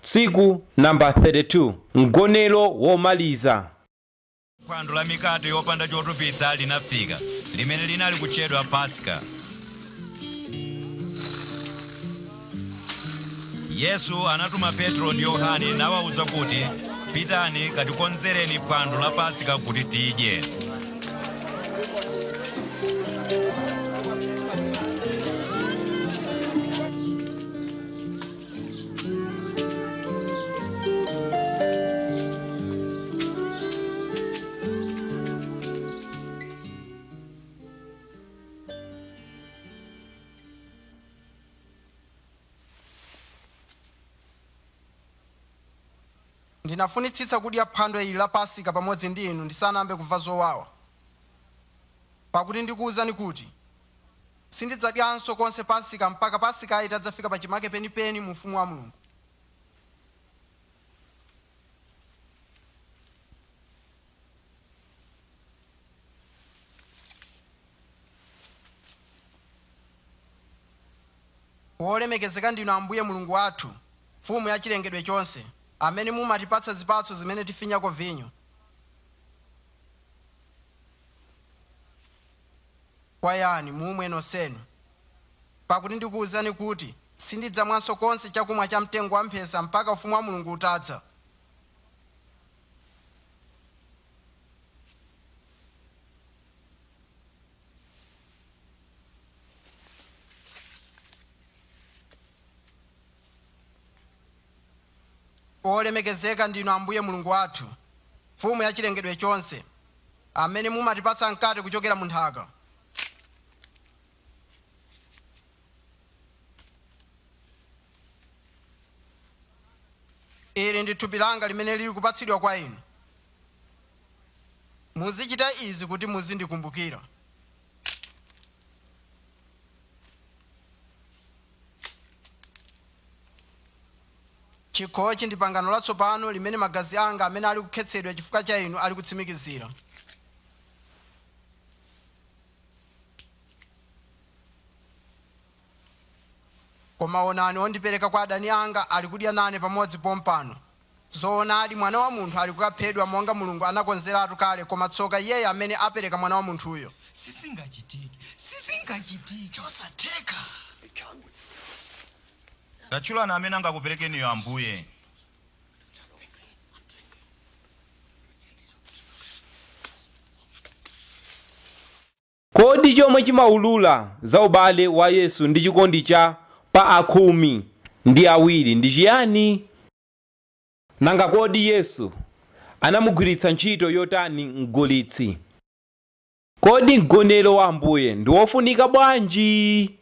Tsiku namba 32, Mgonero womaliza. Phwando la mikate yopanda chotupitsa linafika, limene linali kutchedwa Paska. Yesu anatuma Petro ndi Yohane nawawuza kuti, "Pitani katikonzereni phwando la Paska kuti tidye." Ndinafunitsitsa kudya phwando ili la Pasika pamodzi ndi inu ndisanayambe kumva zowawa. Pakuti ndikuwuzani kuti sindidzadyanso konse Pasika mpaka Pasikayi itadzafika pachimake penipeni mu ufumu wa Mulungu. Wolemekezeka ndinu Ambuye Mulungu wathu, Mfumu ya chilengedwe chonse, amene mumatipatsa zipatso zimene tifinyako vinyo. Kwayani, mumwe nonsenu. Pakuti ndikuwuzani kuti sindidzamwanso konse chakumwa cha mtengo wamphesa mpaka ufumu wa Mulungu utadza. Wolemekezeka ndinu Ambuye Mulungu wathu, Mfumu ya chilengedwe chonse, amene mumatipatsa mkate kuchokera mu nthaka. Ili ndi thupi langa limene lili kupatsidwa kwa inu. Muzichita izi kuti muzindikumbukira. Chikhochi ndi pangano latsopano limene magazi anga amene ali kukhetsedwa chifukwa cha inu ali kutsimikizira. Koma onani, wondipereka kwa adani anga ali kudya nane pamodzi pompano. Zoonadi, Mwana wa Munthu ali kukaphedwa monga Mulungu anakonzeratu kale, koma tsoka iyeyo amene apereka Mwana wa Munthuyo! Sizingachitike! Sizingachitike! Chosatheka! Tatchulani amene angakuperekeniyo Ambuye. Kodi chomwe chimaulula za ubale wa Yesu ndi chikondi cha pa akhumi ndi awiri ndi chiyani? Nanga kodi Yesu anamugwiritsa ntchito yotani mgulitsi? Kodi mgonero wa Ambuye ndi wofunika bwanji?